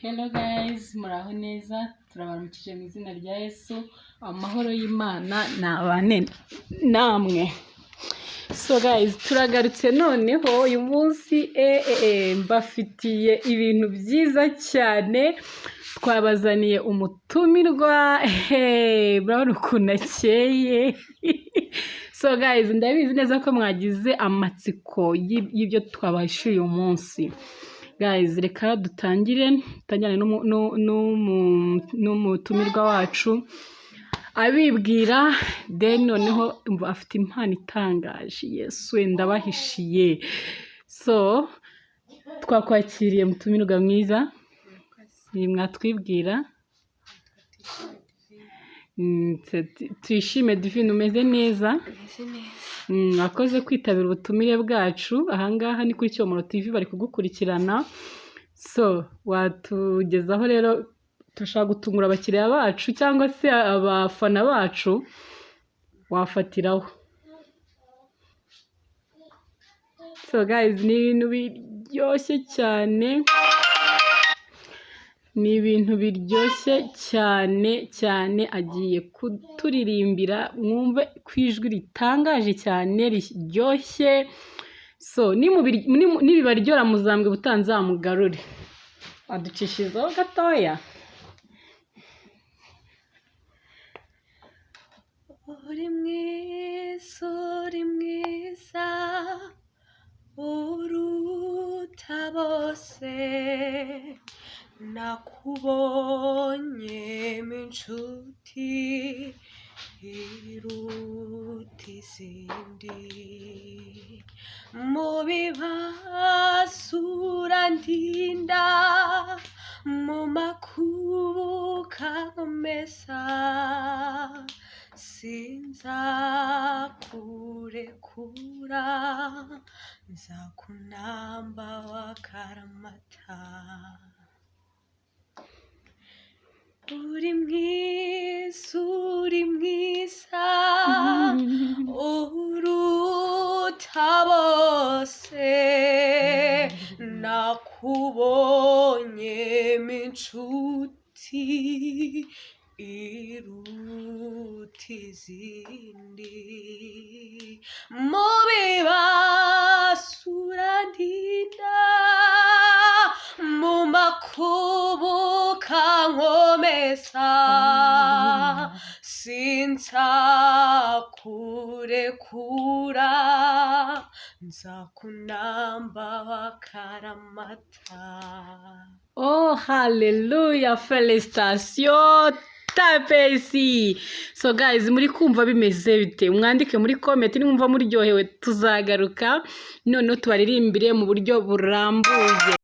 Hello guys, muraho neza, turabaramukije mu izina rya Yesu, amahoro y'Imana nabane namwe. So guys, turagarutse noneho uyu munsi mbafitiye ibintu byiza cyane, twabazaniye umutumirwa, murabona ukuntu akeye. So guys, ndabizi neza ko mwagize amatsiko y'ibyo twabahishuye uyu munsi. Guys, reka dutangire, dutangirane n'umutumirwa wacu abibwira, then noneho umva afite impano itangaje. Yesu we, ndabahishiye. So twakwakiriye, mutumirwa mwiza, ni mwatwibwira? Tuyishime Divine, umeze neza? Meze neza. Mwakoze kwitabira ubutumire bwacu. Ahangaha ni kuri Cyomoro TV, bari kugukurikirana. So watugezaho rero, turashaka gutungura abakiriya bacu cyangwa se abafana bacu, wafatiraho. So guys, ni ibintu biryoshye cyane, ni ibintu biryoshye cyane cyane. Agiye kuturirimbira, mwumve ku ijwi ritangaje cyane riryoshye. So nibibaryohera muzambwe ubutaha nzamugarure. Aducishirizaho gatoya. Uri mwiza, uri mwiza, uruta bose, nakubonyemo inshuti iruta izindi. Mu bibazo urandinda, mu makuba ukankomeza, sinzakurekura, nzakunamba wakaramata. Uri mwiza, uri mwiza, uruta bose, nakubonyemo inshuti iruta izindi. Mu bibazo urandinda, mu makuba ukankomeza, sinzakurekura, nzakunamba wakaramata. Oh, haleluya, félicitations tapesi. So guys, muri kumva bimeze bite? Mwandike muri comment nimwumva muryohewe, tuzagaruka noneho tubaririmbire mu buryo burambuye.